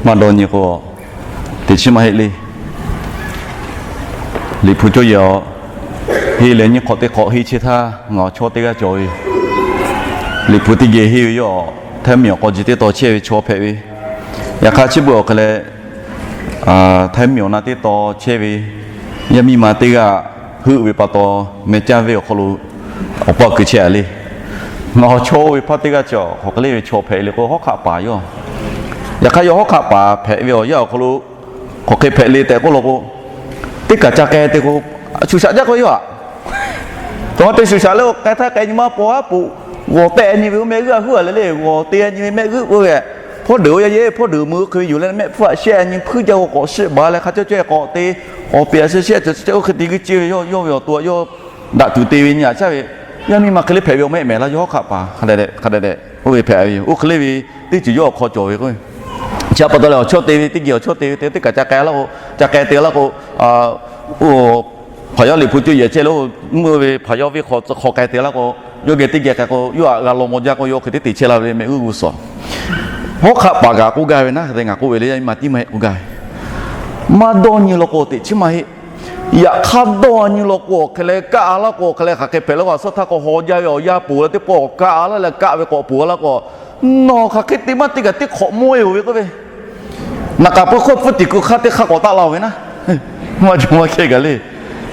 Maˇ dawˇ nyi k'o, teꞈ chiˉ maˇ heˆ le. Liꞈ hpu cawˇ yehˬ aˬ, henˇ leh nyiˇ hk'awꞈ teˇ hk'awꞈ henˇ chehˇ htaˇ ngaˬ awˬ chawˇ teˇ g'aˇ cawˬ ve yoˬ. Liꞈ hpu teˇ geh henˇ ve yoˬ. Htaiˇ miˬ awˬ k'aw ji teˇ taw chehˇ ve chaw hpehꞈ ve. Yaꞈ hk'aˇ chi beuꞈ awˬ hk'e leh, Htaiˇ miˬ awˬ na teˇ taw chehˇ ve yaˇ miˇ ma teˇ g'aˇ heuˆ ve pa taw, meh caˇ venˇ awˬ hk'aw lo awˬ paˇ keu chehˇ a le. Ngaˬ awˬ chawˇ oˇ ve hpaˇ teˇ g'aˇ chi hk'aˬ hk'e le ve chaw hpehꞈ le k'o, hawˉ hk'aˆ paˍ yoˬ. Yaꞈ hk'aˇ yawˇ hawˉ hk'aˆ paˍ hpehꞈ ve awˬ yanˇ awˬ hk'aw lo hk'aˬ hk'e hpehꞈ le tehꞈ k'oˆ law k'o, teˇ kaˬ ca k'ai te k'o, shuˍ shaꞈ jaˇ k'oˆ ve yoˬ aꞈ. Tawˇ te shuˍ shaꞈ le k'o, k'ai htaˇ k'ai nyi ma paw aˉ poꞈ, g'awˬ teh nyi ve oˇ mehˆ g'uˇ a huˉ a le le, g'awˬ te nyi ve mehˆ g'uˇ k'oˆ ve, hpawˇ deuˬ oˇ yaˇ yehˬ hpawˇ deuˬ meuˇ hk'e ve yoˬ leh mehˆ hpfuhˇ a shehˆ nyi hpuiˇ jaˇ k'o k'awꞈ shiˆ baˬ leh hk'a cawˇ cawˇ k'awꞈ te, k'awꞈ peꞈ a shehˆ shehˆ cawˬ cawˇ oˇ hk'e te g'uˇ ceˇ ve yawˇ ve awˬ to a yawˇ daꞈ tuˬ te ve nyi a shaˉ ve, yaˇ miˇ ma hk'e le hpehꞈ ve awˬ mehˆ mehˍ laˇ yawˇ hawˉ hk'aˆ paˍ hk'a dehꞈ dehꞈ oˇ ve hpehꞈ ve yoˬ. Oˇ hk'e le ve teˇ ceuˬ yawˇ awˬ hk'aw cawˬ ve k'o, chi a pa taw leh awˬ chawˇ te ve teˇ geh awˬ chawˇ te ve te teˇ kaˬ ca k'ai laˇ k'o, ca k'ai te laˇ k'o, oˇ hpaˍ yawˇ Liꞈ hpu cawˇ yehˬ chehˇ lo mvuhˇ ve hpaˍ yawˇ venˇ hk'aw tcuh hk'aw k'ai te laˇ k'o, yawˇ geh teˇ geh k'ai k'o, yawˇ aꞈ g'a law maw jaˇ k'o, yawˇ hk'e teˇ te chehˇ laˇ ve le mehˆ g'uˇ g'uˇ suhˍ. Hawˉ hk'aˆ paˍ kaꞈ k'oˆ gaˇ ve naˉ, hk'e te ngaˬ k'oˆ ve le, yaˇ miˇ ma tiˉ maˇ heˆ k'oˆ gaˇ ve. Maˇ dawˇ nyi law k'o teꞈ chiˉ maˇ heˆ. Yaꞈ hk'aˇ dawˇ nyi law k'o awˬ hk'e leh kaˆ a laˇ k'o awˬ hk'e leh hk'aˬ hk'e hpehꞈ laˇ k'o, a suhˉ htaˇ k'o haw jaˇ ve awˬ yanˇ poˬ leh teˇ pawˆ awˬ kaˆ a laˇ leh kaˆ ve k'awꞈ poˬ a laˇ k'o, nawˬ hk'aˬ hk'e te maˇ teˇ kaˬ teˇ hk'awꞈ mawˇ e oˬ ve k'oˆ ve, naꞈ k'aˍ pui hk'oˆ pfuhˇ tiˍ ku hk'aˇ teˇ hk'aˇ k'awꞈ taˆ la oˬ ve naˉ, maˇ cawˬ maˇ chehˇ gaˬ le.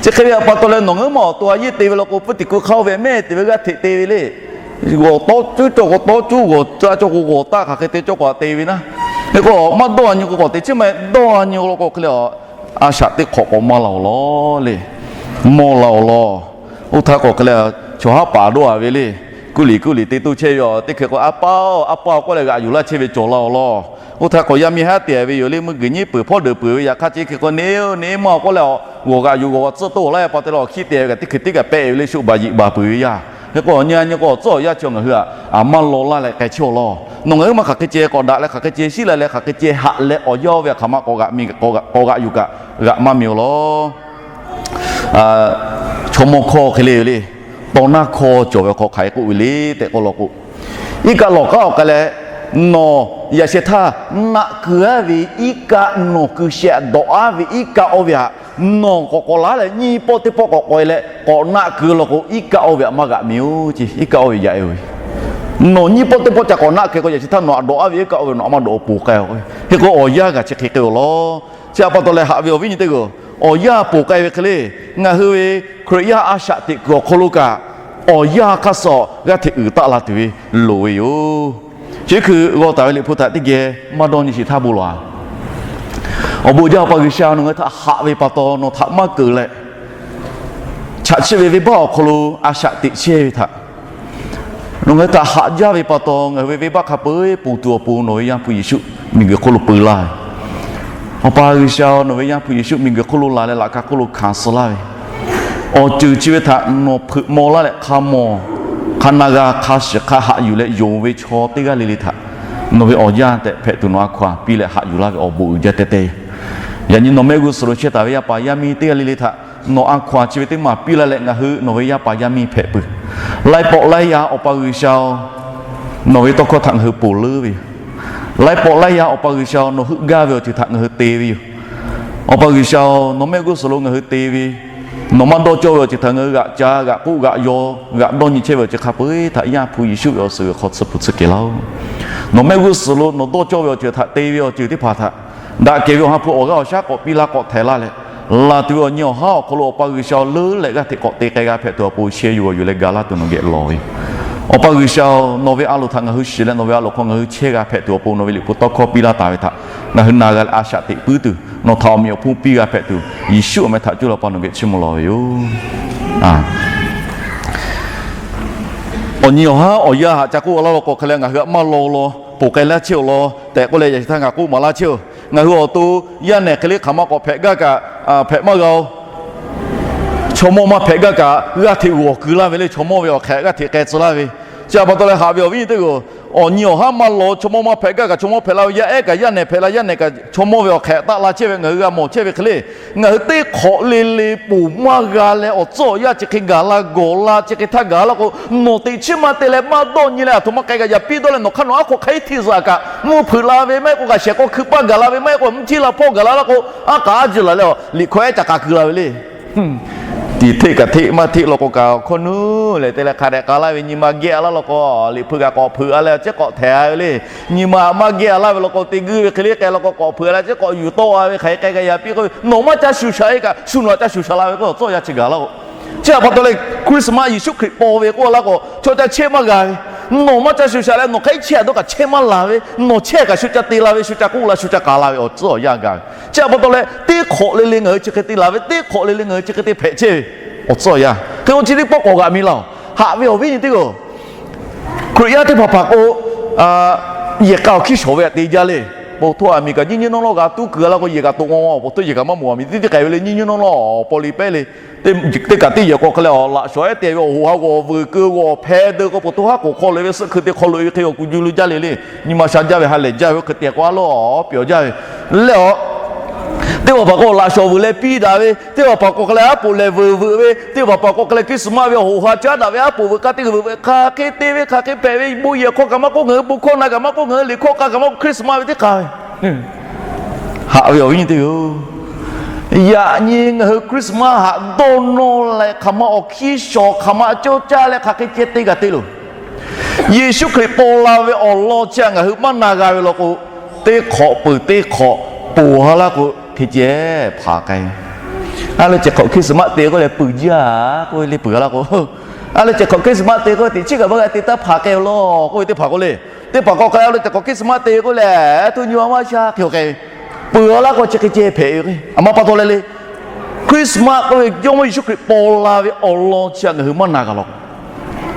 Chi hk'e ve a pa taw leh nawˬ ngaˬ hui ma awˬ to a yeˇ te ve law k'o, pfuhˇ tiˍ ku hk'aˇ oˇ ve mehˆ te ve g'aˇ hteꞈ te ve le. G'awˬ tawˇ cuˉ cawˬ k'o tawˇ cuˉ, g'awˬ taˆ cawˬ k'o g'awˬ taˆ, hk'aˬ hk'e te cawˇ k'o a te ve naˉ. Hk'e k'o maˇ dawˇ a nyi k'o k'awꞈ teꞈ chiˉ maˇ dawˇ a nyi k'o k'o hk'e le, a shaꞈ teˇ hk'awꞈ k'awꞈ maˇ la awˬ lawn le. Mawˇ la awˬ lawn. Oˇ htaˇ k'awꞈ hk'e le, chaw haˉ paˍ dawˇ a ve le. Kuˇ liꞈ kuˇ liꞈ te toˇ chehˇ ve yoˬ. Teˇ hk'e k'o a pa oˬ, a pa oˬ k'oˆ leh g'aꞈ yuˬ laˇ chehˇ ve cawˬ la awˬ lawn. Oˇ htaˇ k'awꞈ yaˇ miˇ haˉ te ve yoˬ le, mvuhˇ g'uiˬ nyiˉ peuˬ hpawˇ deuˬ peuˬ ve yaꞈ hk'aˇ chi hk'e k'o neˇ oˬ neˇ maˇ k'oˆ leh, g'awˬ g'aꞈ yuˬ g'awˬ tcuhˉ toˇ laˇ pa te leh awˬ hkiˇ te ve kaꞈ teˇ hk'e teˇ kaꞈ pehˆ ve le, shu baˬ yiꞈ baˬ peuˬ ve yaˇ. Hk'e k'o awˬ nyi a nyi k'o awˬ tcuhˉ awˬ yanˇ chi ngaˬ hui aꞈ maˇ law laˇ leh k'ai chehˇ awˬ lawn. Nawˬ ngaˬ hui ma hk'aˬ hk'e ceh k'awꞈ daꞈ leh hk'aˬ hk'e ceh shiˉ la leh hk'aˬ hk'e ceh haꞈ leh awˬ yanˇ oˇ ve hk'aˬ ma k'awꞈ g'aꞈ yuˬ kaꞈ g'aꞈ maˇ miˬ awˬ lawn. Chaw mawˇ hkawˇ hk'e le ve le, tawˇ naˇ hkawˇ cawˬ ve hk'aw hk'aˬ hk'e k'oˆ ve le tehꞈ k'oˆ law k'o, iˉ kaˆ lawˬ k'aˉ awˬ k'ai leh, nawˬ yaꞈ sheh htaˇ naˆ keu aˉ ve iˉ kaˆ, nawˬ keu sheh dawꞈ aˉ ve iˉ kaˆ oˇ ve aꞈ, nawˬ k'awꞈ k'awꞈ laˉ leh nyiˇ pawˆ teˇ pawˆ k'awꞈ k'awꞈ e leh k'awꞈ naˆ keu law k'o, iˉ kaˆ oˇ ve aꞈ maˇ g'aꞈ miˬ oˬ ce. Iˉ kaˆ oˇ ve yaꞈ e oˬ ve, nawˬ nyiˇ pawˆ teˇ pawˆ ca k'awꞈ naˆ keu k'o, yaꞈ sheh htaˇ nawˬ aꞈ dawꞈ aˉ ve iˉ kaˆ oˇ ve nawˬ aꞈ maˇ dawꞈ awˬ poˬ k'ai oˬ. Hk'e k'o awˬ yanˇ g'aꞈ chi hk'e k'ai awˬ lawn. Chi a pa taw leh haꞈ ve awˬ viˉ nyi teˇ g'aˇ, awˬ yanˇ poˬ k'ai ve hk'e le, ngaˬ hui ve Hkriꞈ yaˇ a shaꞈ teꞈ kuiˬ awˬ hk'aw lo kaꞈ, awˬ yanˇ hk'aˇ suh g'aˇ hteꞈ uiˍ taˆ la tuˬ ve loˍ ve yoˬ. Chi hkui g'aw taˍ ve Liꞈ hpu htaꞈ teˇ geh maˇ dawˇ nyi sheˍ htaˇ bon lawˬ a. Awˬ bon jaˇ Awˬ pa G'uiˬsha, nawˬ ngaˬ hui htaꞈ haꞈ ve pa taw nawˬ htaꞈ maˇ keunˍ leh, chaꞈ chiˆ ve venˇbaˆ awˬ hk'aw lo a shaꞈ teꞈ chehˇ ve htaꞈ nawˬ ngaˬ hui htaꞈ haꞈ jaˇ ve pa taw, ngaˬ hui ve venˇbaˆ hk'a peu-eˬ ponˬ tuˬ awˬ pon nawˬ ve Yaˇ hpu Yeˍsuˆ miˬguiˬ hk'oˆ lo peu laˇ ve. Awˬ pa G'uiˬsha, nawˬ ve Yaˇ hpu Yeˍsuˆ miˬguiˬ hk'oˆ lo laˬ leh laꞈ ka hk'oˆ lo hkanˍ suh laˇ ve, awˬ ceuˬ chi ve htaꞈ nawˬ hpeuꞈ maw laˇ leh hk'a mawˬ, hk'a na g'a, hk'a shiˍ, hk'a haꞈ yuˬ leh yonˍ ve chaw teˇ g'aˇ le le htaꞈ nawˬ ve awˬ yanˇ tehꞈ hpehꞈ tuˬ nawˬ a hkaw-anˬ piˇ leh haꞈ yuˬ laˇ ve awˬ bon uiˍ jaˇ teh teh. Yaꞈ nyi nawˬ mehˆ g'uˇ suhˍ lo chehˇ taˍ ve yaˇ paˍ yaˇ miˇ teˇ g'aˇ le le htaꞈ nawˬ a hkaw-anˬ chi ve teˇ maˬ piˇ laˇ leh ngaˬ hui nawˬ ve yaˇ paˍ yaˇ miˇ hpehꞈ peuˬ. Laiˉ pawˆ laiˉ yaˇ Awˬ pa G'uiˬsha-oˬ, nawˬ ve tawˇ hkawˇ htaꞈ ngaˬ hui ponˬ leuˉ ve yoˬ. Laiˉ pawˆ laiˉ yaˇ Awˬ pa G'uiˬsha-oˬ, nawˬ heuˆ gaˇ ve awˬ ceuˬ htaꞈ ngaˬ hui te ve yoˬ. Awˬ pa G'uiˬsha-oˬ, nawˬ mehˆ g'uˇ suhˍ lo ngaˬ hui te ve, nawˬ maˇ dawˇ cawˇ ve awˬ ceuˬ htaꞈ ngaˬ hui g'aꞈ ca, g'aꞈ k'oˆ, g'aꞈ yaw, g'aꞈ dawˇ nyi chehˇ ve awˬ ceuˬ hk'a peu-eˬ htaꞈ Yaˇ hpu Yeˍsuˆ ve awˬ suhˍ g'uiˬ hk'aw tsuhˇ hpu tsuhˇ kehˬ laˇ-oˬ. Nawˬ mehˆ g'uˇ suhˍ lo nawˬ dawˇ cawˇ ve awˬ ceuˬ htaꞈ te ve awˬ ceuˬ teˇ hpaˍ htaꞈ daꞈ kehˬ ve Awˬ ha hpu awˬ g'aˇ awˬ shaˉ k'awꞈ piˇ laˇ k'awꞈ htehꞈ laˇ leh, laˬ tuˬ ve awˬ nyi awˬ haˉ awˬ hk'aw lo Awˬ pa G'uiˬsha-oˬ, leuˉ leh g'aˇ hteꞈ k'awꞈ te k'ai g'a hpehꞈ tuˬ awˬ pon sheh yuˬ awˬ yuˬ leh ga laˇ tuˬ nawˬ geh lawˬ ve yoˬ. Awˬ pa G'uiˬsha-oˬ, nawˬ ve a loˍ htaꞈ ngaˬ hui shiˍ leh nawˬ ve a loˍ hk'aw ngaˬ hui chehˇ g'a hpehꞈ tuˬ awˬ pon nawˬ ve Liꞈ hpu tawˇ hkawˇ piˇ laˇ taˍ ve htaꞈ ngaˬ hui na g'a leh a shaꞈ teꞈ puiˉ tuˬ nawˬ htaꞈ awˬ meꞈ awˬ hponˇ piˇ g'a hpehꞈ tuˬ Yeˍsuˆ awˬ meh htaꞈ cuˇ leh Awˬ pa nawˬ geh chiˇ mvuh lawˬ ve yoˬ. Awˬ nyi awˬ haˉ awˬ yanˇ haꞈ ca k'oˆ laˇ law k'o hk'e leh ngaˬ hui aꞈ maˇ law law, ponˬ k'ai laˇ chehˇ-oˬ law tehꞈ k'oˆ leh yaꞈ sheh htaˇ ngaˬ k'oˆ maˍ laˇ chehˇ-oˬ. Ngaˬ hui awˬ to yaˇ nehˬ hk'e le hk'aˬ ma k'awꞈ hpehꞈ gaˇ kaꞈ hpehꞈ maˇ g'a-oˬ. Chaw mawˇ maˇ hpehꞈ gaˇ kaꞈ g'aˇ hteꞈ g'awˬ keu laˇ ve le, chaw mawˇ ve awˬ hk'ehꞈ g'aˇ hteꞈ k'ai tcuh laˇ ve. Chi a pa taw leh haꞈ ve awˬ viˉ nyi teˇ g'aˇ-oˬ, awˬ nyi awˬ haˉ maˇ lawˬ, chaw mawˇ maˇ hpehꞈ, gaˇ kaꞈ chaw mawˇ hpehꞈ la ve, yaˇ ehˉ kaꞈ yaˇ nehˬ hpehꞈ la, yaˇ nehˬ kaꞈ chaw mawˇ ve awˬ hk'ehꞈ taˆ la chehˇ ve, ngaˬ hui g'a mawˬ chehˇ ve hk'e le. Ngaˬ hui teˇ hk'awꞈ le le ponˬ maˇ g'a leh awˬ tcuhˉ awˬ yanˇ chi hk'e gaˬ la gawˬ la, chi hk'e htaˇ gaˬ la k'o, nawˬ teꞈ chiˉ maˇ te leh maˇ dawˇ nyi leh aˬ htoꞈ ma k'ai kaꞈ yaꞈ piˇ dawˇ leh nawˬ hk'aˇ nawˬ aˉ hk'aw hk'aˬ hk'e htiˇ zuhꞈ kaꞈ mvuhˇ hpeuꞈ la ve maˇ heˆ k'o, kaꞈ shehˍ k'aw hkui paˇ gaˬ la ve maˇ heˆ k'o, mvuhˇ htiˇ la hpawˇ gaˬ la la k'o, aˉ k'aꞈ aˉ ji laˬ leh liꞈ hkawˇ ehˉ ca k'a keu la ve le. Tiꞈ hteˆ kaꞈ hteˆ maˇ hteˆ law k'o, kaꞈ awˬ hkawˇ nuˇ lehˬ te leh hk'a dehꞈ k'a laˇ ve nyi ma geh a laˇ law k'o, liꞈ hpui kaꞈ k'awꞈ hpeuꞈ a leh ceˉ k'awꞈ htehꞈ a ve le. Nyi ma maˇ geh a laˇ ve law k'o, te guˇ ve hk'e le k'ai law k'o, k'awꞈ hpeuꞈ a leh ceˉ k'awꞈ yuˬ tawˆ a ve hk'aˬ hk'e k'ai kaꞈ yaꞈ piˇ k'oˆ ve, nawˬ maˇ ca shuˍ shaˍ e kaꞈ shu nawˬ aꞈ ca shuˍ shaˍ la ve k'o, awˬ tcuhˉ awˬ yanˇ chi gaˬ laˇ k'o, chi htaꞈ pa taw leh Christmas Yeˍsuˆ Hkriꞈ paw ve k'oˆ laˇ k'o, chaw ca chehˇ maˇ g'a ve, nawˬ maˇ ca shuˍ shaˍ leh nawˬ hk'aˬ hk'e chehˇ a dawˇ kaꞈ chehˇ maˇ la ve, nawˬ chehˇ kaꞈ shu ca te la ve, shu ca k'oˆ la, shu ca k'a la ve awˬ tcuhˉ awˬ yanˇ gaˬ ve. Chi htaꞈ pa taw leh teˇ hk'awꞈ le le ngaˬ hui chi hk'e te laˬ ve, teˇ hk'awꞈ le le ngaˬ hui chi hk'e te hpehꞈ chehˇ ve awˬ tcuhˉ awˬ yanˇ hk'e, awˬ chi teˇ pawˆ k'awꞈ g'aꞈ mi laˇ oˬ. Haꞈ ve awˬ viˉ nyi teˇ g'aˇ, Hkriꞈ yaˇ teˇ hpaˍ hpaˍ k'o, yehˬ k'a awˬ hkiˇ shawˍ ve htaꞈ te jaˇ le. Bon htoˇ aˬ miˍ kaꞈ nyiˇ nyiˇ nawˉ nawˉ g'a tuˉ keu a laˇ k'o, yehˬ kaꞈ toꞈ ma ma awˬ pon htoˇ yehˬ kaꞈ maˇ mawˬ aˬ miˍ tiˉ tiˉ k'ai ve le. Nyiˇ nyiˇ nawˉ nawˉ awˬ paw li pehˉ le. Teˇ kaꞈ teˇ yehˬ k'aw hk'e leh awˬ laꞈ shawˍ ehˉ te ve awˬ hoꞈ ha g'awˬ veuˬ keu g'awˬ hpeh deu k'o, po htoˇ haˉ k'oˍ hk'aw loꞈ e ve suhˆ hkui te hk'aw loꞈ e ve hk'e awˬ kuˬ ju lu jaˇ le le. Nyi ma sha jaˇ ve ha lehˬ jaˇ ve oˇ hk'e te k'o a loˬ pyaw jaˇ ve le. Awˬ teˇ hpaˍ hpaˍ k'o laꞈ shawˍ veuˬ leh piˇ daꞈ ve, teˇ hpaˍ hpaˍ k'o hk'e leh aˉ poꞈ lehˬ veuˬ veuꞈ ve, teˇ hpaˍ hpaˍ k'o hk'e leh Christmas ve awˬ hoꞈ ha caˉ daꞈ ve aˉ poꞈ veuˬ k'aˇ teˇ veuˬ veuꞈ hk'aˬ hk'e te ve hk'aˬ hk'e hpehꞈ ve, bon yehˬ hk'aw kaꞈ maˇ k'oˆ, ngaˬ hui bon hkawˇ na kaꞈ maˇ k'oˆ, ngaˬ hui liꞈ hkawˇ k'a kaꞈ maˇ k'oˆ, Christmas ve teˇ hk'aˬ ve Haꞈ ve awˬ viˉ nyi teˇ g'aˇ-oˬ, yaꞈ nyi ngaˬ hui Christmas haꞈ dawˇ nawˇ leh hk'aˬ ma awˬ hkiˇ shawˍ hk'aˬ ma cawˇ caˇ leh hk'aˬ hk'e ceh te kaꞈ te loˬ. Yeˍsuˆ Hkriꞈ paw la ve awˬ lawn chi htaꞈ ngaˬ hui maˇ na g'a ve law k'o, teˇ hk'awꞈ peuˬ teˇ hk'awꞈ ponˬ ha laˇ k'o, hk'e ceh hpanˍ k'ai. A leh ceh hk'awꞈ Christmas te k'oˆ leh peuˬ jaˇ k'oˆ ve le, peuˬ ha laˇ k'o, a leh ceh hk'awꞈ Christmas te k'oˆ ve teꞈ chiˉ kaꞈ maˇ g'a te taˇ hpanˍ k'ai law k'oˆ ve teˇ hpaˍ k'o le, teˇ hpaˍ k'o hk'e a leh ceh hk'awꞈ Christmas te k'oˆ leh tuˇ nyi ma maˇ sha hk'e k'ai ve, peuˬ ha laˇ k'o chi hk'e ceh hpehꞈ ve k'o, aˬ ma pa taw leh le. Christmas k'oˆ ve Jawˇmawˇ Yeˍsuˆ Hkriꞈ paw la ve awˬ lawn chi htaꞈ ngaˬ hui maˇ na g'a law k'o,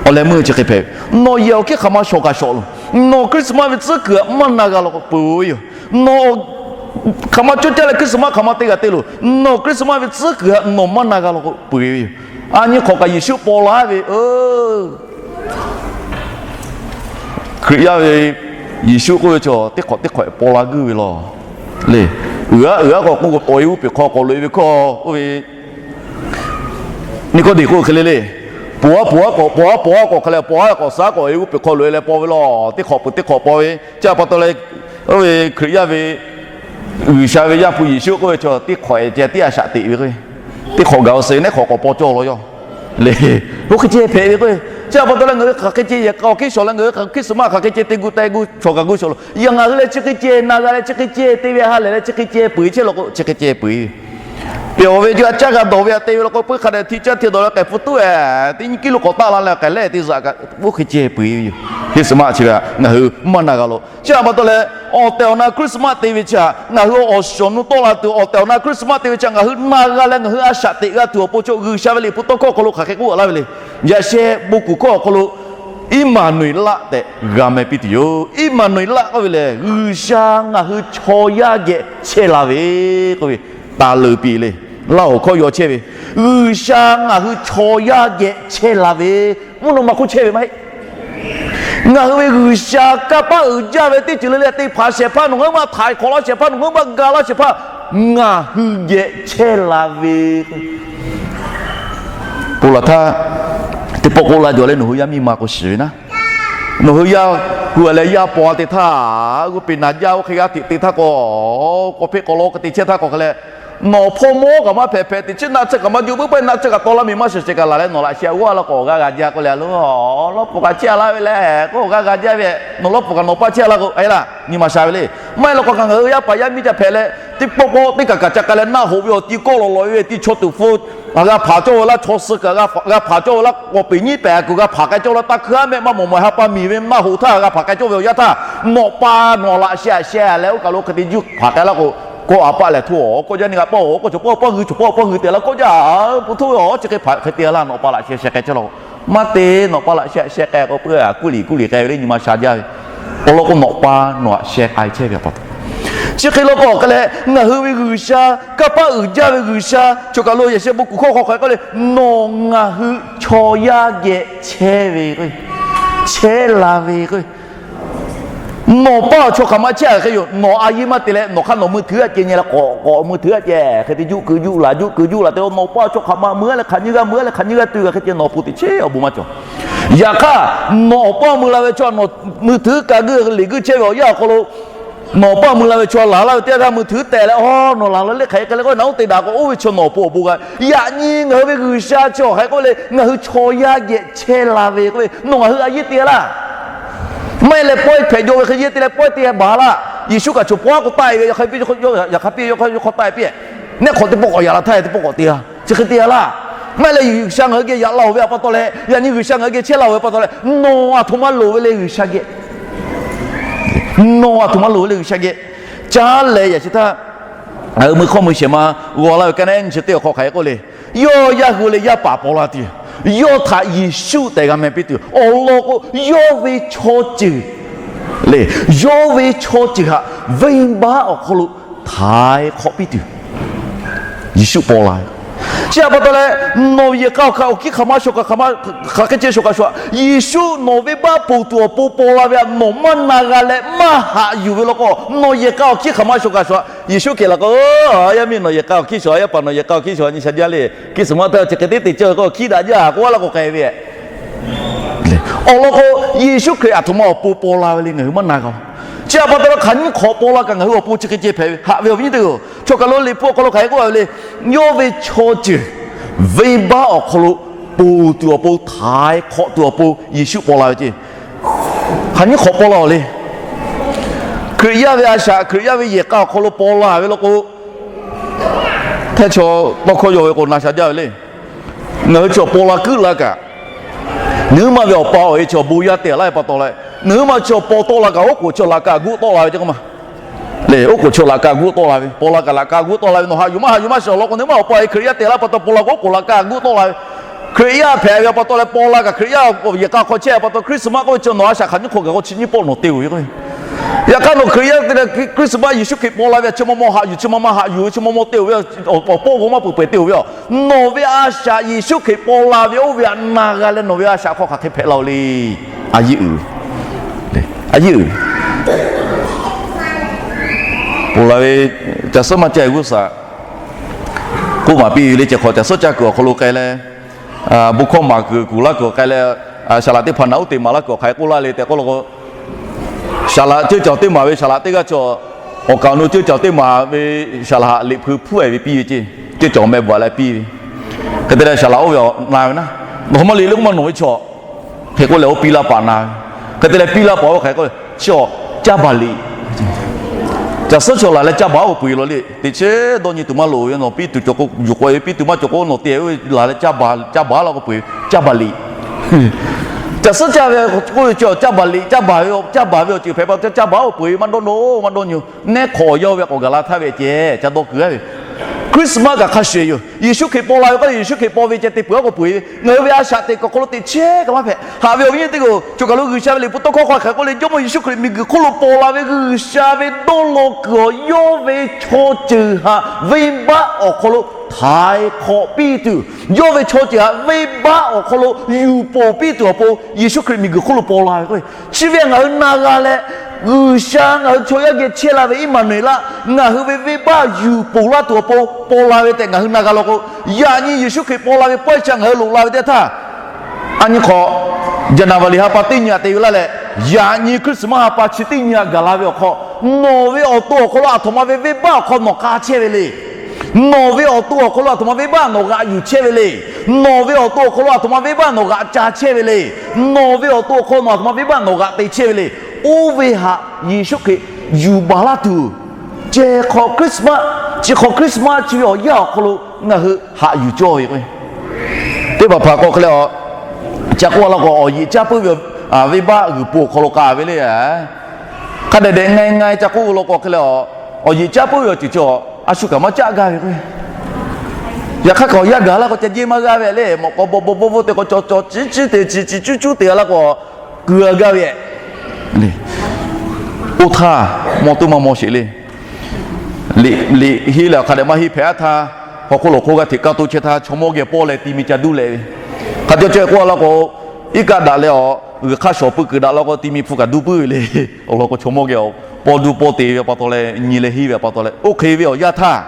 awˬ leh meuˇ chi hk'e hpehꞈ ve, nawˬ yehˬ awˬ hkiˇ hk'aˬ ma shawˍ kaꞈ shawˍ loˬ, nawˬ Christmas ve tcuhˉ kuiˬ htaꞈ maˇ na g'a law k'o peuˬ ve yoˬ. Nawˬ hk'aˬ ma cawˇ caˇ leh Christmas hk'aˬ ma te kaꞈ te loˬ, nawˬ Christmas ve tcuhˉ kuiˬ htaꞈ nawˬ maˇ na g'a law k'o peuˬ ve yoˬ. A nyi hk'awꞈ kaꞈ Yeˍsuˆ paw la ve Hkriꞈ yaˇ ve Yeˍsuˆ k'oˆ ve chaw teˇ hk'awꞈ teˇ hk'awꞈ paw la guiˇ ve law le. Uiˍ aˉ uiˍ aˉ k'awꞈ k'oˆ k'o, awˬ e uˉ peˬ hk'aw k'awꞈ loꞈ e ve hkawˇ k'oˆ ve, Niˆkawˇdeˍ k'oˆ ve hk'e le le. Paw aˉ paw aˉ k'awꞈ, paw aˉ paw aˉ k'awꞈ hk'e leh paw aˉ k'awꞈ suh k'awꞈ e uˉ peˬ hk'aw loꞈ e leh paw ve law. Teˇ hk'awꞈ peuˬ teˇ hk'awꞈ paw ve chi htaꞈ pa taw leh, oˇ ve Hkriꞈ yaˇ ve G'uiˬsha ve Yaˇ hpu Yeˍsuˆ k'oˆ ve chaw teˇ hk'awꞈ e ceh teˇ a shaꞈ teꞈ ve k'o, teˇ hk'awꞈ gaˬ awˬ suhˍ neˉ hk'awꞈ k'awꞈ paw cawˇ law yaˇ le. Oˇ hk'e ceh hpehꞈ ve k'o, chi htaꞈ pa taw leh ngaˬ hui hk'aˬ hk'e ceh yehˬ k'a awˬ hkiˇ shawˍ leh ngaˬ hui hk'aˬ Christmas hk'aˬ hk'e ceh te gu te gu shawˍ kaꞈ gu shawˍ loˬ. Yaꞈ ngaˬ hui leh chi hk'e ceh na g'a leh chi hk'e ceh te ve ha lehˬ leh chi hk'e ceh peu eˬ chehˇ law k'o, chi hk'e ceh peu eˬ ve Pehˬ awˬ ve caˇ g'a dawˬ ve htaꞈ te ve law k'o, puiˉ hk'a dehꞈ hti caˇ hti dawˬ leh k'ehꞈ hpu tuˉ e, teˇ nyi kiˇ lo k'awꞈ taˆ la leh k'ehꞈ lehˆ te zuhꞈ kaꞈ oˇ hk'e ceh peu eˬ ve yoˬ. Christmas chi ve htaꞈ ngaˬ hui maˇ na g'a law. Chi htaꞈ pa taw leh, awˬ tehˬ awˬ na Christmas te ve chi htaꞈ ngaˬ hui awˬ shawˍ nu tawˆ la tuˬ, awˬ tehˬ awˬ na Christmas te ve chi htaꞈ ngaˬ hui na g'a leh ngaˬ hui a shaꞈ teꞈ g'a tuˬ awˬ pon chaw G'uiˬsha ve liꞈ hpu tawˇ hkawˇ awˬ hk'aw lo hk'aˬ hk'e k'oˆ laˇ ve le. Yaꞈ sheh bon kuˬ hkawˇ awˬ hk'aw lo Iˉmaˍnuˍeˍlaˆ tehꞈ g'a meh piˇ tuˬ yoˬ. Iˉmaˍnuˍeˍlaˆ k'oˆ ve lehˬ, G'uiˬsha ngaˬ hui chaw yaˇ geh chehˇ la ve k'oˆ ve, taˍ leuˍ piˇ le. Laˇ hoˍ hkawˇ yaw chehˇ ve, G'uiˬsha ngaˬ hui chaw yaˇ geh chehˇ la ve, mvuhˇ naw ma hk'oˆ chehˇ ve maˇ heˆ. Ngaˬ hui ve G'uiˬsha kanˇ paˆ uiˍ jaˇ ve teˇ ceuˬ le le te hpanˍ shehˍ hpaˇ nawˬ ngaˬ hui maˇ htaiˍ hk'awꞈ laˇ shehˍ hpaˇ nawˬ ngaˬ hui maˇ ga laˇ shehˍ hpaˇ ngaˬ hui geh chehˇ la ve. Ponˬ laˬ htaˇ, teˇ pawˆ k'oˆ la jawˬ leh nawˬ hui yaˇ miˇ ma k'o shiˍ ve naˉ, nawˬ hui yaˇ hu a leh yaˇ paw te htaˇ, g'uˇ peˬ naˍ jaˇ oˇ hk'e g'aˇ hteꞈ te htaˇ k'o, k'awꞈ hpeˆ k'awꞈ law hk'e te chehˇ htaˇ k'awꞈ hk'e leh, nawˬ hpawˇ mawˇ kaꞈ maˇ hpehꞈ hpehꞈ, teꞈ chiˉ naˆ tsuhˇ kaꞈ maˇ juˇ puiˉ paiˇ naˆ tsuhˇ kaꞈ taw laˇ miˬ maˇ shiˍ shehˍ kaꞈ laˬ leh nawˬ laꞈ sheh g'aˇ laˇ k'o awˬ g'aˇ g'a jaˇ k'oˆ leh, a lo, lawˇ pfuhˍ kaꞈ chehˇ a laˇ ve leh k'o awˬ g'aˇ g'a jaˇ ve, nawˬ lawˇ pfuhˍ kaꞈ nawˬ paˇ chehˇ a laˇ k'o, a laˇ nyi ma sha ve le. Maˇ heˆ law k'o, ngaˬ hui yaˇ paˍ yaˇ miˇ ca hpehꞈ leh, teˇ pawˆ pawˆ teˇ kaˬ kaˬ ca k'ai leh naˆ hoꞈ ve awˬ ti kawˆ lawˬ lawˬ ve, ti chaw tuˬ hpfuh g'a hpaˍ cawˇ ve laˇ, chaw suh kaꞈ g'a hpaˍ cawˇ ve laˇ, k'awꞈ peˍ nyiˉ pehˍ kuiˬ g'a hpaˍ k'ai cawˇ laˇ, taˇ hkui haˉ mehˆ maˇ mawˬ mawˬ ha pa miˬ ve naˆ hoꞈ htaˇ g'a hpaˍ k'ai cawˇ ve awˬ yanˇ htaˇ, nawˬ pa nawˬ laꞈ sheh aꞈ sheh leh oˇ kaˬ lo hk'e te juˇ hpaˍ k'ai laˇ k'o, kawˆ a paˆ lehˬ hto a, kawˆ jaˇ neh g'a paˇ a, kawˆ cawˬ paˇ paˇ g'ui cawˬ paˇ paˇ g'ui te laˇ kawˆ jaˇ, pu htoˇ ve a chi hk'e hpaˍ hk'e te laˇ, nawˬ pa laꞈ sheh sheh k'ai chehˇ law. Maˇ te, nawˬ pa laꞈ sheh aꞈ sheh k'ai k'o, puiˉ a kuˇ liꞈ kuˇ liꞈ k'ai ve le, nyi ma sha jaˇ ve. Awˬ lawn k'o, nawˬ pa nawˬ aꞈ sheh k'ai chehˇ ve pa taw, chi hk'e law k'o, awˬ hk'e leh ngaˬ hui ve G'uiˬsha, kanˇ paˆ uiˍ jaˇ ve G'uiˬsha, choˬ kaˬ lo yaꞈ sheh bon kuˬ hkawˇ hk'aw hk'aˬ hk'e k'oˆ le, nawˬ ngaˬ hui chaw yaˇ geh chehˇ ve k'o, chehˇ la ve k'o, Nawˬ paˇ awˬ chaw hk'aˬ ma chehˇ a hk'e yoˬ. Nawˬ a yiˇ maˇ te leh nawˬ hk'aˇ nawˬ mui htuiˉ a ceh nyi la k'awꞈ k'awꞈ mui htuiˉ a ceh hk'e te juˆ keu juˆ laˬ juˆ keu juˆ laˬ te, nawˬ paˇ awˬ chaw hk'aˬ ma mui a leh hk'aˬ nyiˇ g'aˇ mui a leh hk'aˬ nyiˇ g'aˇ tuˬ kaꞈ hk'e ceh nawˬ hpu teꞈ chiˉ awˬ bon maˇ cawˬ. Yaꞈ hk'aˇ, nawˬ awˬ paˇ mui la ve chaw nawˬ mui htuiˉ ka g'uiˇ liꞈ g'uiˇ chehˇ ve awˬ yaˇ awˬ hk'aw lo nawˬ paˇ mui la ve chaw laˬ laˇ ve teˇ g'aˇ htaˇ mui htuiˉ tehꞈ leh, a, nawˬ laˬ la leh hk'aˬ hk'e leh k'oˆ ve naꞈ uˉ te daꞈ k'o, oˇ ve chaw nawˬ awˬ pon awˬ bon g'a. Yaꞈ nyi ngaˬ hui ve G'uiˬsha chi awˬ hk'aˬ hk'e k'oˆ le, ngaˬ hui chaw yaˇ geh chehˇ la ve k'oˆ ve, nawˬ ngaˬ hui a yiˇ te laˇ. Maˇ heˆ leh pawehˇ hpehꞈ jaw ve hk'e yehˇ te leh pawehˇ te baˬ laˇ. Yeˍsuˆ kaꞈ chaw paw aˉ k'o taˆ e ve, yaꞈ hk'a piˇ yaꞈ hk'a piˇ yawˇ hk'aw taˆ e piˇ. Neˇ hk'awꞈ teˇ pawˆ k'awꞈ yaꞈ la htaˇ teˇ pawˆ k'awꞈ te a, chi hk'e te a laˇ. Maˇ heˆ leh G'uiˬsha ngaˬ hui geh yaꞈ la oˬ ve a pa taw leh, yaꞈ nyi G'uiˬsha ngaˬ hui geh chehˇ la oˬ ve pa taw leh, nawˬ aˬ htoꞈ ma loˍ ve le G'uiˬsha geh. Nawˬ aˬ htoꞈ ma loˍ ve le G'uiˬsha geh. Caˇ leh yaꞈ chi htaˇ, ngaˬ hui mui hk'awˇ mui shehˍ ma g'aw laˇ ve ka naˉ ehˉ nyi chi teˇ awˬ hk'aw hk'aˬ hk'e k'oˆ le. Yawˇ yaˇ hui leh yaˇ paˍ paw la tuˬ, yawˇ htaꞈ Yeˍsuˆ tehꞈ g'a meh piˇ tuˬ awˬ lawn k'o, yawˇ ve chaw ceuˬ le, yawˇ ve chaw ceuˬ htaꞈ venˇbaˆ awˬ hk'aw lo htaiˍ hk'awꞈ piˇ tuˬ Yeˍsuˆ paw la ve. Chi htaꞈ pa taw leh, nawˬ yehˬ k'a awˬ hk'aˇ awˬ hkiˉ hk'aˬ ma shawˍ kaꞈ hk'aˬ ma hk'aˬ hk'e ceh shawˍ kaꞈ shawˍ, Yeˍsuˆ nawˬ venˇbaˆ ponˬ tuˬ awˬ pon paw la ve htaꞈ nawˬ maˇ na g'a leh maˇ haꞈ yuˬ ve law k'o, nawˬ yehˬ k'a awˬ hkiˉ hk'aˬ ma shawˍ kaꞈ shawˍ, Yeˍsuˆ Hkriꞈ laˬ k'o, yaˇ miˇ nawˬ yehˬ k'a awˬ hkiˉ shawˍ, yaˇ paˍ nawˬ yehˬ k'a awˬ hkiˉ shawˍ, nyi sha jaˇ le, hkiˉ suhˍ maˇ htaˇ chi hk'e te te cawˇ ve k'o hkiˉ daꞈ jaˇ k'oˆ laˇ k'o k'ai ve. Awˬ lawn k'o, Yeˍsuˆ Hkriꞈ aˬ htoꞈ ma awˬ pon paw la ve le ngaˬ hui maˇ na g'a. Chi htaꞈ pa taw leh hk'aˬ nyiˇ hk'awꞈ paw la kaꞈ ngaˬ hui awˬ pon chi hk'e ceh hpehꞈ ve haꞈ ve awˬ viˉ nyi teˇ hpaˍ-oˬ. Chaw kaˬ lo Liꞈ hpu awˬ hk'aw lo hk'aˬ hk'e k'oˆ ve le, yawˇ ve chaw ceuˬ venˇbaˆ awˬ hk'aw lo ponˬ tuˬ awˬ pon, htaiˍ hk'awꞈ tuˬ awˬ pon Yeˍsuˆ paw la ve ceh. Hk'aˬ nyiˇ hk'awꞈ paw la-oˬ le. Hkriꞈ yaˇ ve a shaꞈ, Hkriꞈ yaˇ ve yehˬ k'a awˬ hk'aw lo paw la ve law k'o, hteˇ chaw tawˇ hkawˇ yaw ve k'o na sha jaˇ ve le. Ngaˬ hui chaw paw la kuiˉ la kaꞈ, naˬ hui ma ve awˬ pa awˬ e chaw bon yaˇ te laˇ ve pa taw leh, naˬ hui ma chaw paw tawˆ la kaꞈ, oˉ k'oˍ chaw laꞈ ka guˆ tawˆ la ve ceh k'oˆ ma le. Oˉ k'oˍ chaw laꞈ ka guˆ tawˆ la ve, paw la kaꞈ laꞈ ka guˆ tawˆ la ve, nawˬ haꞈ yuˬ maˇ haꞈ yuˬ maˇ shawˍ law k'o, naˬ hui ma awˬ pa awˬ e Hkriꞈ yaˇ te laˇ pa taw paw la k'o, oˉ k'oˍ laꞈ ka guˆ tawˆ la ve. Hkriꞈ yaˇ hpehꞈ ve pa taw leh paw la kaꞈ, Hkriꞈ yaˇ yehˬ k'a hk'aw chehˇ pa taw, Christmas k'oˆ ve chi nawˬ a shaꞈ hk'aˬ nyiˇ hk'awꞈ gaˬ k'o chi nyiˇ pawˆ nawˬ te-oˬ ve k'o, yaꞈ hk'aˇ nawˬ Hkriꞈ yaˇ te leh Christmas Yeˍsuˆ Hkriꞈ paw la ve chi ma maw haꞈ yuˬ, chi ma maˇ haꞈ yuˬ ve, chi ma maw te-oˬ ve, awˬ pawˆ g'aw maˇ peuˬ peuˬ te-oˬ ve a. Nawˬ ve a shaꞈ Yeˍsuˆ Hkriꞈ paw la ve oˇ ve htaꞈ na g'a leh nawˬ ve a shaꞈ hk'aw hk'aˬ hk'e hpehꞈ la-oˬ le. A yiˇ uiˍ, a yiˇ uiˍ. Ponˬ la ve caˬ suhˉ maˇ caˇ g'uˇ suhˍ k'oˆ maˍ piˇ ve le. Ceh hk'awꞈ caˬ suhˉ caˇ kuiˬ awˬ hk'aw lo k'ai leh, bon hkawˇ maˍ kuiˬ kuˬ laˇ kuiˬ k'ai leh, saˍ laꞈ teˇ hpaˍ naꞈ uˉ te maˍ laˇ kuiˬ awˬ hk'aˬ hk'e k'oˆ laˇ le tehꞈ k'oˆ law k'o, saˍ laꞈ ceuˇ caˬ teˇ maˍ ve saˍ laꞈ teˇ g'aˇ cawˬ, awˬ kaˍ awˬ nu ceuˇ caˬ teˇ maˍ ve saˍ laꞈ haꞈ liꞈ hpui hpuˉ e ve piˇ ve ceh, ceuˇ caˬ meh bvuhꞈ leh piˇ ve. Hk'e te leh saˍ laꞈ oˇ ve awˬ na ve naˉ, nawˬ hui maˇ liꞈ le k'oˆ maˇ nawˬ ve chaw hk'e k'oˆ leh, oˇ piˇ laˇ paˍ na ve. Hk'e te leh piˇ laˇ paˍ oˇ hk'aˬ hk'e k'oˆ leh, chi awˬ caˇ baˬ liꞈ. Caˬ suhˉ chaw laˬ leh caˇ baˬ oˇ ve peu-eˬ law le. Teꞈ chehˇ dawˇ nyi tuˬ maˇ loˍ ve, nawˬ piˇ tuˬ cawˬ k'o yuˬ k'o ve, piˇ tuˬ maˇ cawˬ k'o nawˬ te ve laˬ leh caˇ baˬ, caˇ baˬ law k'o peu-eˬ caˇ baˬ liꞈ. Caˬ suhˉ caˇ ve k'oˆ ve chi awˬ caˇ baˬ liꞈ, caˇ baˬ ve, caˇ baˬ ve awˬ ceuˬ hpehꞈ pa taw caˇ baˬ oˇ peu-eˬ maˇ dawˇ nawˇ, maˇ dawˇ nyi. Neˇ hk'awꞈ yawˇ ve k'awꞈ gaˬ la htaˇ ve ceh ca dawˇ keu-a ve. Christmas kaꞈ hk'a shuˍ yoˬ. Yeˍsuˆ Hkriꞈ paw la ve k'oˆ leh, Yeˍsuˆ Hkriꞈ paw ve ceh te peuˬ-a k'o peu-eˬ ve, ngaˬ hui ve a shaꞈ teꞈ kuˬ awˬ hk'aw lo teꞈ chehˇ kaꞈ maˇ hpehꞈ. Haꞈ ve awˬ viˉ nyi teˇ hpaˍ-oˬ, cawˬ kaˬ lo G'uiˬsha ve liꞈ hpu tawˇ hkawˇ hk'aˬ hk'e k'oˆ le, Jawˇmawˇ Yeˍsuˆ Hkriꞈ miˬguiˬ hk'oˆ lo paw la ve G'uiˬsha ve dawˇ law kuiˬ awˬ yawˇ ve chaw ceuˬ htaꞈ venˇbaˆ awˬ hk'aw lo htaiˍ hk'awꞈ piˇ tuˬ, yawˇ ve chaw ceuˬ htaꞈ venˇbaˆ awˬ hk'aw lo yuˬ ponˬ piˇ tuˬ awˬ pon Yeˍsuˆ Hkriꞈ miˬguiˬ hk'oˆ lo paw la ve k'o, chi ve ngaˬ hui na g'a leh, G'uiˬsha ngaˬ hui chaw yaˇ geh chehˇ la ve Iˉmaˍnuˍeˍlaˆ, ngaˬ hui ve venˇbaˆ yuˬ ponˬ laˇ tuˬ awˬ pon paw la ve tehꞈ ngaˬ hui na g'a law k'o, yaꞈ nyi Yeˍsuˆ Hkriꞈ paw la ve pawehˇ chi ngaˬ hui loꞈ la ve teˇ htaˇ, a nyi hk'awꞈ January ha pa teˇ nyi htaꞈ te ve laˇ leh, yaꞈ nyi Christmas ha pa chi teˇ nyi htaꞈ gaˬ la ve awˬ hk'aw, nawˬ ve awˬ to awˬ hk'aw lo aˬ htoꞈ ma ve venˇbaˆ awˬ hk'aw nawˬ k'a chehˇ ve le. Nawˬ ve awˬ to awˬ hk'aw lo aˬ htoꞈ ma venˇbaˆ nawˬ g'aꞈ yuˬ chehˇ ve le. Nawˬ ve awˬ to awˬ hk'aw lo aˬ htoꞈ ma venˇbaˆ nawˬ g'aꞈ ca chehˇ ve le. Nawˬ ve awˬ to awˬ hk'aw nawˬ aˬ htoꞈ ma venˇbaˆ nawˬ g'aꞈ te chehˇ ve le. Oˇ ve htaꞈ Yeˍsuˆ Hkriꞈ yuˬ baˬ laˇ tuˬ, ceh hk'awꞈ Christmas, chi hk'awꞈ Christmas chi ve awˬ yanˇ awˬ hk'aw lo ngaˬ hui haꞈ yuˬ cawˇ ve k'o, teˇ hpaˍ hpaˍ k'o hk'e leh, ca k'oˆ laˇ k'o, awˬ yeꞈ caˇ puiˉ ve venˇbaˆ g'uiˬ po awˬ hk'aw lo k'a ve le. Hk'a dehꞈ dehꞈ nga nga ca k'oˆ ve law k'o hk'e leh, awˬ yeꞈ caˇ puiˉ ve awˬ ceuˬ chi a shu kaꞈ maˇ caˆ gaˇ ve k'o, yaꞈ hk'aˇ kaꞈ awˬ yanˇ gaˬ laˇ k'o ca jeˇ maˇ g'aˇ ve le. Mawꞈ k'aw bawˆ bawˆ bawˆ bawˆ te k'o caw caw ciˉ ciˉ te ciˉ ciˉ cuˉ cuˉ te g'a laˇ k'o, kuiˬ a gaˇ ve. Oˇ htaˇ mawˇ tuˉ maˇ mawˇ sheˍ le. Liꞈ liꞈ henˇ leh awˬ hk'a dehꞈ maˇ henˇ hpehꞈ-a htaˇ, hk'aw hk'oˆ lawˬ hk'oˆ g'aˇ hteꞈ kaˇ to chehˇ htaˇ, chaw mawˇ geh pawˆ leh ti mi ca duˇ leh ve, hk'a caw caweh k'oˆ a laˇ k'o, iˉ kaˆ daꞈ leh awˬ g'uiˬ hk'aˇ shawˍ pui kuiˬ daꞈ la k'o, ti mi hpu kaꞈ duˇ puiˉ ve le. Awˬ lawn k'o, chaw mawˇ geh awˬ paw duˇ paw te ve pa taw leh, nyi leh henˇ ve pa taw leh, oˇ hk'e ve awˬ yanˇ htaˇ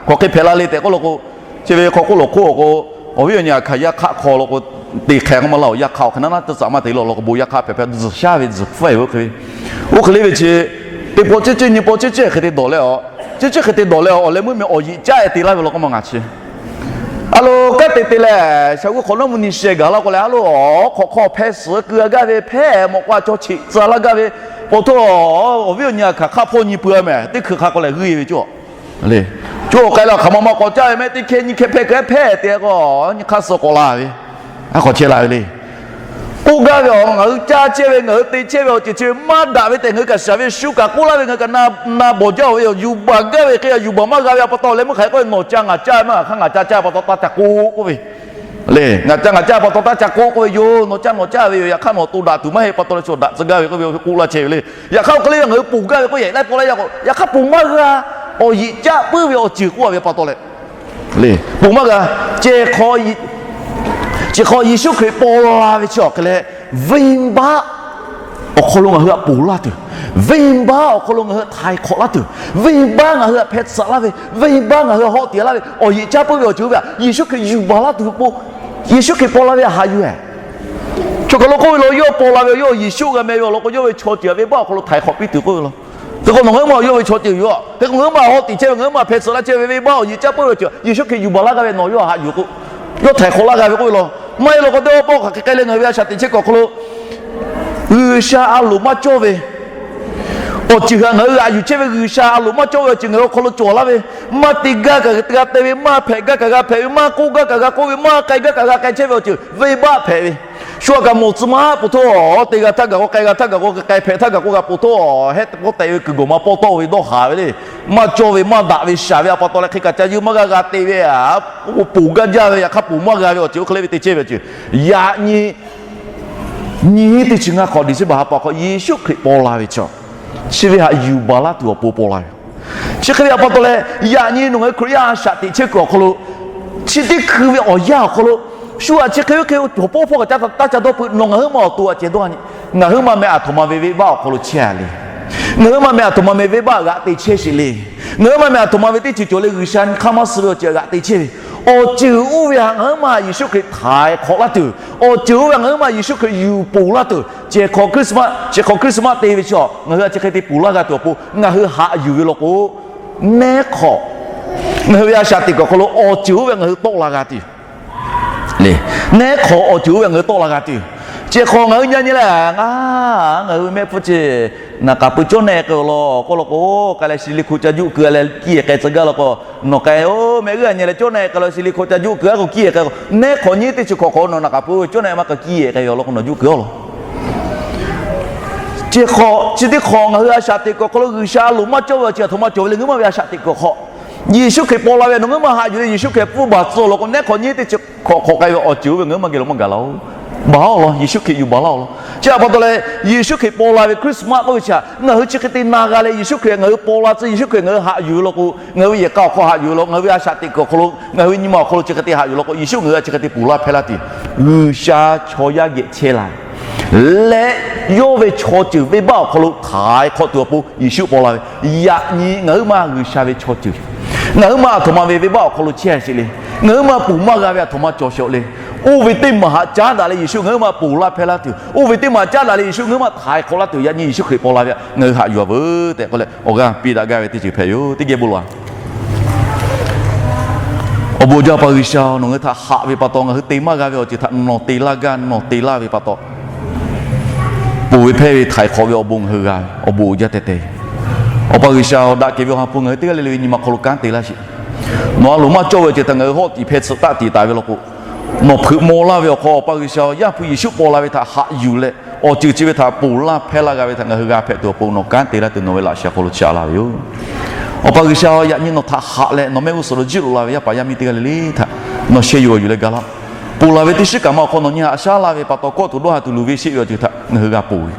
hk'aˬ hk'e hpehꞈ la le tehꞈ k'oˆ law k'o, chi ve hk'aw k'oˆ lawˬ hk'oˆ awˬ k'o, awˬ viˉ awˬ nyi aꞈ hkanˍ yaˇ hk'aˆ hk'aw law k'o, te hk'e k'o maˇ la awˬ yaˇ hk'aˆ awˬ hk'e naˉ naˉ teˇ tcuhꞈ maˇ te law law k'o, bon yaˇ hk'aˆ hpehꞈ hpehꞈ tzuhˬ shaˉ ve tzuhˬ hpfuhˇ ve oˇ hk'e ve, oˇ hk'e le ve chi teˇ paw ciˉ ciˉ nyi paw ciˉ ciˉ hk'e te dawˬ leh a, ciˉ ciˉ hk'e te dawˬ leh a, awˬ leh meuˇ meh awˬ yeꞈ caˆ e te laˇ ve law k'o maˇ ngaˬ chi a lo kanˉ te te leh, shaˍ g'uˇ hk'awꞈ nawˉ mvuhˇ nyi sheh gaˬ laˇ k'o leh, a lo hk'awꞈ hk'aw hpeh suhˍ keu a gaˇ ve hpehˇ mawꞈ k'aw a chaw cheꞈ tcuh laˇ gaˇ ve, pa taw awˬ viˉ awˬ nyi aꞈ hkanˍ hk'aˆ hpawˇ nyi pui a mehˍ, teˇ hkui hk'a k'aw leh g'uiˇ ve cawˇ. Cawˇ k'ai leh hk'aˬ ma ma k'awꞈ caˇ ve mehˍ, teˇ hkeh nyi hkeh hpehˇ keu hpehˇ te k'o, nyi hk'aˇ suh k'awꞈ la ve, a k'awꞈ chehˇ la ve le. K'oˆ gaˇ ve awˬ, ngaˬ hui caˇ chehˇ ve, ngaˬ hui te chehˇ ve awˬ ceuˬ chi ve maˇ daꞈ ve tehꞈ ngaˬ hui kaꞈ shaˍ ve shu kaꞈ k'oˆ laˇ ve ngaˬ hui kaꞈ na bawˬ jaˇ ve yoˬ. Yuˬ baˬ gaˇ ve hk'e yuˬ baˬ maˇ g'a ve a pa taw leh, meuˇ hk'aˬ hk'e k'oˆ ve, nawˬ caˇ ngaˬ caˇ maˇ hk'aˇ, ngaˬ caˇ caˇ pa taw taˇ ca k'oˆ k'oˆ ve le. Ngaˬ caˇ ngaˬ caˇ pa taw taˇ ca k'oˆ k'oˆ ve yoˬ. Nawˬ caˇ nawˬ caˇ ve yoˬ. Yaꞈ hk'aˇ nawˬ to daꞈ tuˬ maˇ heˆ pa taw leh, chaw daꞈ tcuh gaˇ ve k'oˆ ve k'oˆ laˇ chehˇ ve le. Yaꞈ hk'aˇ oˇ hk'e le ve ngaˬ hui ponˬ gaˇ ve k'oˆ yehˬ laiˉ pawˆ laiˉ yaˇ k'o, yaꞈ hk'aˇ ponˬ maˇ g'a. Awˬ yeꞈ caˆ puiˉ ve awˬ ceuˬ k'oˆ a ve pa taw leh le, ponˬ maˇ g'a. Chi hk'aw Yeˍsuˆ Hkriꞈ paw la ve chi awˬ hk'e leh, venˇbaˆ awˬ hk'aw lo ngaˬ hui htaꞈ ponˬ laˇ tuˬ, venˇbaˆ awˬ hk'aw lo ngaˬ hui htaꞈ htaiˍ hk'awꞈ laˇ tuˬ, venˇbaˆ ngaˬ hui htaꞈ hpeh tcuhꞈ laˇ ve, venˇbaˆ ngaˬ hui htaꞈ hawˆ tiˍ laˇ ve awˬ yeꞈ caˇ puiˉ ve awˬ ceuˬ oˇ ve htaꞈ Yeˍsuˆ Hkriꞈ yuˬ baˬ laˇ tuˬ ve k'o, Yeˍsuˆ Hkriꞈ paw la ve htaꞈ haꞈ yuˬ e Chaw hk'aˬ lo k'oˆ ve law, yawˇ paw la ve yawˇ Yeˍsuˆ g'a meh ve awˬ lawn k'o, yawˇ ve chaw ceuˬ htaꞈ venˇbaˆ awˬ hk'aw lo htaiˍ hk'awꞈ piˇ tuˬ k'oˆ ve law. Hk'e k'o nawˬ ngaˬ hui ma yawˇ ve chaw ceuˬ yoˬ. Hk'e k'o ngaˬ hui ma hawˆ tiˍ chehˇ ve, ngaˬ hui ma hpeh tcuhꞈ laˇ chehˇ ve venˇbaˆ awˬ yeꞈ caˇ puiˉ ve awˬ ceuˬ Yeˍsuˆ Hkriꞈ yuˬ baˬ laˇ g'a ve nawˬ yawˇ htaꞈ haꞈ yuˬ k'o, yawˇ htaiˍ hk'awꞈ laˇ g'a ve k'oˆ ve law. Maˇ heˆ law k'o, teˇ pawˆ pawˆ hk'aˬ hk'e k'ai leh ngaˬ hui ve a shaꞈ teꞈ chehˇ kuiˬ awˬ hk'aw lo G'uiˬsha a loˍ maˇ cawˇ ve awˬ ceuˬ htaꞈ ngaˬ hui haꞈ yuˬ chehˇ ve, G'uiˬsha a loˍ maˇ cawˇ ve awˬ ceuˬ ngaˬ hui awˬ hk'aw lo cawˬ laˇ ve, maˇ te gaˇ kaꞈ g'a te ve, maˇ hpehꞈ gaˇ kaꞈ g'a hpehꞈ ve, maˇ k'oˆ gaˇ kaꞈ g'a k'oˆ ve, maˇ k'ai gaˇ kaꞈ g'a k'ai chehˇ ve awˬ ceuˬ venˇbaˆ hpehꞈ ve, shu aꞈ kaꞈ mawˬ tcuh maˇ po htawˇ, te g'a htaˇ gaˬ k'o, k'ai g'a htaˇ gaˬ k'o, k'ai hpehꞈ htaˇ gaˬ k'o, g'a po htawˇ hehˆ pawˆ tehꞈ ve kuiˬ gawˬ ma pawˇ tawˆ ve dawˇ haˍ ve le. Maˇ cawˇ ve, maˇ daꞈ ve shaˍ ve a pa taw leh hk'e kaꞈ ca yeuˇ maˇ g'a g'a te ve a, ponˬ gaˇ jaˇ ve, yaꞈ hk'aˇ ponˬ maˇ g'a ve awˬ ceuˬ oˇ hk'e le ve te chehˇ ve awˬ ceuˬ, yaꞈ nyi nyiˇ teˇ chi ngaˇ hk'awꞈ December ha pa hk'aw Yeˍsuˆ Hkriꞈ paw la ve chaw, chi ve htaꞈ yuˬ baˬ laˇ tuˬ awˬ pon paw la ve. Chi hk'e ve a pa taw leh, yaꞈ nyi nawˬ ngaˬ hui Hkriꞈ yaˇ a shaꞈ teꞈ chehˇ kuiˬ awˬ hk'aw lo, chi teˇ hkui ve awˬ yanˇ awˬ hk'aw lo, shu aꞈ chi hk'e ve hk'e awˬ pawˇ hpawˇ kaꞈ ca taˇ ca dawˇ peuˬ. Nawˬ ngaˬ hui ma awˬ to aꞈ ceh dawˇ a nyi, ngaˬ hui ma meh aˬ htoꞈ ma ve venˇbaˆ awˬ hk'aw lo chehˇ a le. Ngaˬ hui ma meh aˬ htoꞈ ma ve venˇbaˆ g'aꞈ te chehˇ sheˍ le. Ngaˬ hui ma meh aˬ htoꞈ ma ve teˇ ceuˬ cawˬ leh G'uiˬsha nyi hk'aˇ maˇ suh ve awˬ ceuˬ g'aꞈ te chehˇ ve, awˬ ceuˬ oˇ ve htaꞈ ngaˬ hui ma Yeˍsuˆ Hkriꞈ htaiˍ hk'awꞈ laˇ tuˬ, awˬ ceuˬ oˇ ve htaꞈ ngaˬ hui ma Yeˍsuˆ Hkriꞈ yuˬ ponˬ laˇ tuˬ, chi hk'awꞈ Christmas, chi hk'awꞈ Christmas te ve chi a, ngaˬ hui a chi hk'e te ponˬ laˇ g'a tuˬ awˬ pon ngaˬ hui haꞈ yuˬ ve law k'o, neˉ hk'awꞈ ngaˬ hui ve a shaꞈ teꞈ kuiˬ awˬ hk'aw lo awˬ ceuˬ oˇ ve ngaˬ hui tawˆ la g'a tuˬ le. Neˉ hk'awꞈ awˬ ceuˬ oˇ ve ngaˬ hui tawˆ la g'a tuˬ, chi hk'awꞈ ngaˬ hui nyi nyi leh, ngaˬ hui mehˆ hpfuhˇ chi naˬ k'aˍ pui cawˇ na-e k'ai awˬ lawn k'oˆ law k'o, k'ai leh shi li hko ca juˆ keu leh kiˇ-e k'ai tcuh gaˇ law k'o, nawˬ k'ai-o mehˆ g'uˇ a nyi leh cawˇ na-e k'ai law, shi li hko ca juˆ keu a k'o kiˇ-e k'ai k'o, neˉ hk'awꞈ nyi teˇ chi hk'awꞈ hk'awꞈ nawˬ naˬ k'aˍ pui cawˇ na-e maˇ k'ai kiˇ-e k'ai ve awˬ lawn k'o nawˬ juˆ keu a law. Chi hk'awꞈ chi teˇ hk'awꞈ ngaˬ hui a shaꞈ teꞈ kuiˬ awˬ hk'aw lo G'uiˬsha a loˍ maˇ cawˇ ve awˬ ceuˬ aˬ htoꞈ ma cawˬ ve le, ngaˬ hui ma ve a shaꞈ teꞈ kuiˬ awˬ hk'aw Yeˍsuˆ Hkriꞈ paw la ve nawˬ ngaˬ hui ma haꞈ yuˬ leh Yeˍsuˆ Hkriꞈ pfuhˇ baˬ tcuh law k'o, neˉ hk'awꞈ nyi teˇ chi hk'awꞈ hk'awꞈ k'ai ve awˬ ceuˬ oˇ ve ngaˬ hui ma geh lo maˇ gaˬ la-o. Baˬ a law, Yeˍsuˆ Hkriꞈ yuˬ baˬ laˇ-oˬ law. Chi a pa taw leh Yeˍsuˆ Hkriꞈ paw la ve Christmas k'oˆ ve chi htaꞈ ngaˬ hui chi hk'e te na g'a leh Yeˍsuˆ Hkriꞈ ngaˬ hui paw la tcuh, Yeˍsuˆ Hkriꞈ ngaˬ hui haꞈ yuˬ ve law k'o, ngaˬ hui ve yehˬ k'a awˬ hk'aw haꞈ yuˬ ve law, ngaˬ hui ve a shaꞈ teꞈ kuiˬ awˬ hk'aw lo, ngaˬ hui ve nyi ma awˬ hk'aw lo chi hk'e te haꞈ yuˬ law k'o, Yeˍsuˆ ngaˬ hui a chi hk'e te ponˬ laˇ hpehˇ laˇ tuˬ, G'uiˬsha chaw yaˇ geh chehˇ la leh, yawˇ ve chaw ceuˬ venˇbaˆ awˬ hk'aw lo htaiˍ hk'awꞈ tuˬ awˬ pon Yeˍsuˆ paw la ve. Yaꞈ nyi ngaˬ hui ma G'uiˬsha ve chaw ceuˬ, ngaˬ hui ma aˬ htoꞈ ma ve venˇbaˆ awˬ hk'aw lo chehˇ sheˍ le. Ngaˬ hui ma ponˬ maˇ g'a ve aˬ htoꞈ ma cawˬ sheˍ le. Oˇ ve teˇ maˬ haꞈ caˉ daꞈ leh Yeˍsuˆ ngaˬ hui ma ponˬ laˇ hpehˇ laˇ tuˬ, oˇ ve teˇ maˬ haꞈ caˉ daꞈ leh Yeˍsuˆ ngaˬ hui ma htaiˍ hk'awꞈ laˇ tuˬ, yaꞈ nyi Yeˍsuˆ Hkriꞈ paw la ve htaꞈ ngaˬ hui haꞈ yuˬ a veuˬ tehꞈ k'oˆ leh awˬ g'aˇ piˇ daꞈ gaˇ ve teˇ ceuˬ hpehꞈ yoˬ. Teˇ geh bon lawˬ-a. Awˬ bon uiˍ jaˇ Awˬ pa G'uiˬsha, nawˬ ngaˬ hui htaꞈ haꞈ ve pa taw ngaˬ hui te maˇ g'a ve awˬ ceuˬ htaꞈ nawˬ te laˇ gaˇ, nawˬ te laˇ ve pa taw, ponˬ ve hpehˇ ve htaiˍ hk'awꞈ ve awˬ bon ngaˬ hui g'a ve awˬ bon uiˍ jaˇ teh teh. Awˬ pa G'uiˬsha-oˬ, daꞈ kehˬ ve Awˬ ha hpu ngaˬ hui teˇ g'aˇ le le ve nyi ma hk'aw lo kanˉ te laˇ sheˍ. Nawˬ a loˍ maˇ cawˇ ve awˬ ceuˬ htaꞈ ngaˬ hui hawˆ tiˍ hpeh tsuhꞈ taˆ tiˍ taˍ ve law k'o, nawˬ hpeuꞈ maw laˇ ve awˬ hk'aw Awˬ pa G'uiˬsha-oˬ, Yaˇ hpu Yeˍsuˆ paw la ve htaꞈ haꞈ yuˬ leh, awˬ ceuˬ chi ve htaꞈ ponˬ laˇ hpehˇ laˇ g'a ve htaꞈ ngaˬ hui g'a hpehꞈ tuˬ awˬ pon nawˬ kanˉ te laˇ tuˬ nawˬ ve laꞈ sheh awˬ hk'aw lo chaꞈ la ve yoˬ. Awˬ pa G'uiˬsha-oˬ, yaꞈ nyi nawˬ htaꞈ haꞈ leh nawˬ mehˆ g'uˇ suhˍ lo jiˇ loꞈ la ve yaˇ paˍ yaˇ miˇ teˇ g'aˇ le le htaꞈ nawˬ sheh yuˬ g'awˬ yuˬ leh ga laˇ. Ponˬ laˬ ve teˇ shiˉ kaꞈ ma awˬ hk'aw nawˬ nyi haꞈ shaˉ laˇ ve pa taw, kawˆ tuˬ dawˇ ha tuˬ luˬ ve sheˆ ve awˬ ceuˬ htaꞈ ngaˬ hui g'a ponˬ ve.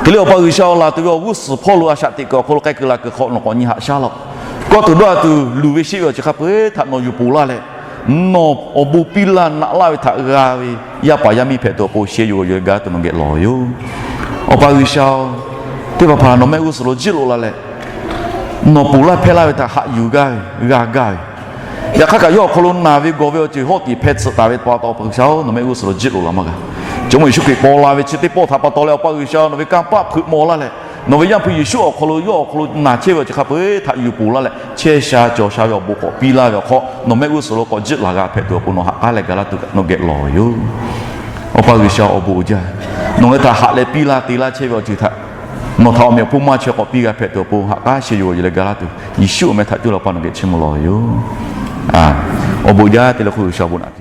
Hk'e le Awˬ pa G'uiˬsha-oˬ, laˬ tuˬ ve awˬ g'uˇ suhˍ hpawˇ lo a shaꞈ teꞈ kuiˬ awˬ hk'aw lo k'ai kuiˬ laˬ kuiˬ hk'aw nawˬ k'awꞈ nyi haꞈ shaˉ laˇ-oˬ. Kawˆ tuˬ dawˇ ha tuˬ luˬ ve sheˆ ve awˬ ceuˬ hk'a peu-eˬ htaꞈ nawˬ yuˬ ponˬ laˇ leh, Nawˬ awˬ bon piˇ laˇ naꞈ laˇ ve htaꞈ g'a ve yaˇ paˍ yaˇ miˇ hpehꞈ tuˬ awˬ pon sheˍ yoˬ yoˬ leh gaˇ tuˬ nawˬ geh lawˬ ve yoˬ. Awˬ pa G'uiˬsha-oˬ, teˇ hpaˍ hpaˍ nawˬ mehˆ g'uˇ suhˍ lo jiˆ loꞈ la leh, nawˬ ponˬ laˇ hpehˇ laˇ ve htaꞈ haꞈ yuˬ gaˇ ve, g'a gaˇ ve, yaꞈ hk'aˇ kaꞈ yawˇ awˬ hk'aw lo naˬ ve gawˬ ve awˬ ceuˬ hawˆ tiˍ hpeh tsuhꞈ taˍ ve pa taw, Awˬ pa G'uiˬsha-oˬ, nawˬ mehˆ g'uˇ suhˍ lo jiˆ loꞈ la maˇ g'a. Jawˇmawˇ Yeˍsuˆ Hkriꞈ paw la ve chi teˇ pawˆ htaꞈ pa taw leh, Awˬ pa G'uiˬsha nawˬ ve kanˇ paˆ hpeuꞈ maw laˇ leh, nawˬ ve Yaˇ hpu Yeˍsuˆ awˬ hk'aw lo yawˇ awˬ hk'aw lo naˬ chehˇ ve awˬ ceuˬ hk'a peu-eˬ htaꞈ yuˬ ponˬ laˇ leh, chehˇ sha cawˬ sha ve awˬ bon k'awꞈ piˇ laˇ ve awˬ hk'aw, nawˬ mehˆ g'uˇ suhˍ lo k'awꞈ jiˆ laˬ g'a hpehꞈ tuˬ awˬ pon nawˬ ha k'aˉ leh ga laˇ tuˬ kaꞈ nawˬ geh lawˬ ve yoˬ. Awˬ pa G'uiˬsha awˬ bon uiˍ jaˇ. Nawˬ ngaˬ hui htaꞈ haꞈ leh piˇ laˇ te laˇ chehˇ ve awˬ ceuˬ htaꞈ nawˬ htaꞈ awˬ meꞈ awˬ hponˇ maˇ chaweh k'awꞈ piˇ g'a hpehꞈ tuˬ awˬ pon ha k'aˉ sheˍ yoˬ yoˬ leh ga laˇ tuˬ, Yeˍsuˆ awˬ meh htaꞈ cuˇ leh Awˬ pa nawˬ geh chiˇ mvuh lawˬ ve yoˬ. Awˬ bon jaˇ te leh hk'oˆ G'uiˬsha awˬ bon naꞈ